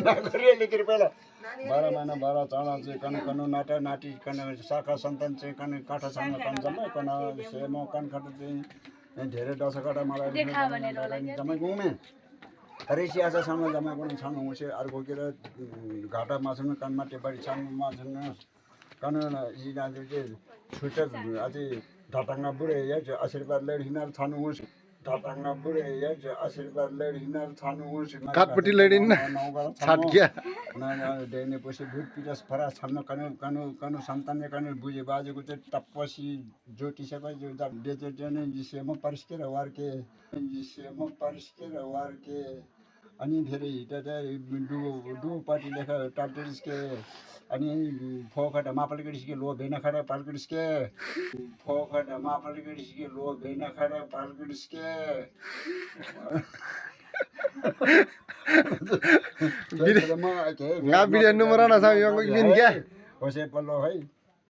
नागरिया लेखेर पहिला 12 महिना 12 चाडा चाहिँ कन कनु नाटा नाटी कन शाखा सन्तान चाहिँ कन काठा छान्न कन जम्मै कन सेमो कन खट चाहिँ धेरै दशकटा मलाई जम्मै गुमे तरेसी आशा सामने जम्मै पनि छान हुँसे अर्को के घाटा माछन् कनमा टेबडी छान माछन् कन इना चाहिँ छुटे अझै ढाटाङ्गा बुढे या आशीर्वाद लडिनार छान हुँसे ढाटाङ्गा बुढे या आशीर्वाद लडिनार छान हुँसे काटपट्टि लडिन छाट गया देने पछि भूत पिरस फरा छान्न कनु कनु कनु सन्तानले कनु बुझे बाजेको चाहिँ तपसी ज्योतिषको जो बेचे जने जिसेम परिस्केर वार्के जिसेम परिस्केर वार्के अनि फेरि हिटा चाहिँ डु पार्टी लेखा टाल्टिसके अनि फोखट मापलगडिसके लो भेना खडा पालगडिसके फोखट मापलगडिसके लो भेना खडा पालगडिसके nggak bisa nomor anak saya yang begini ya. Jose Polo, hey.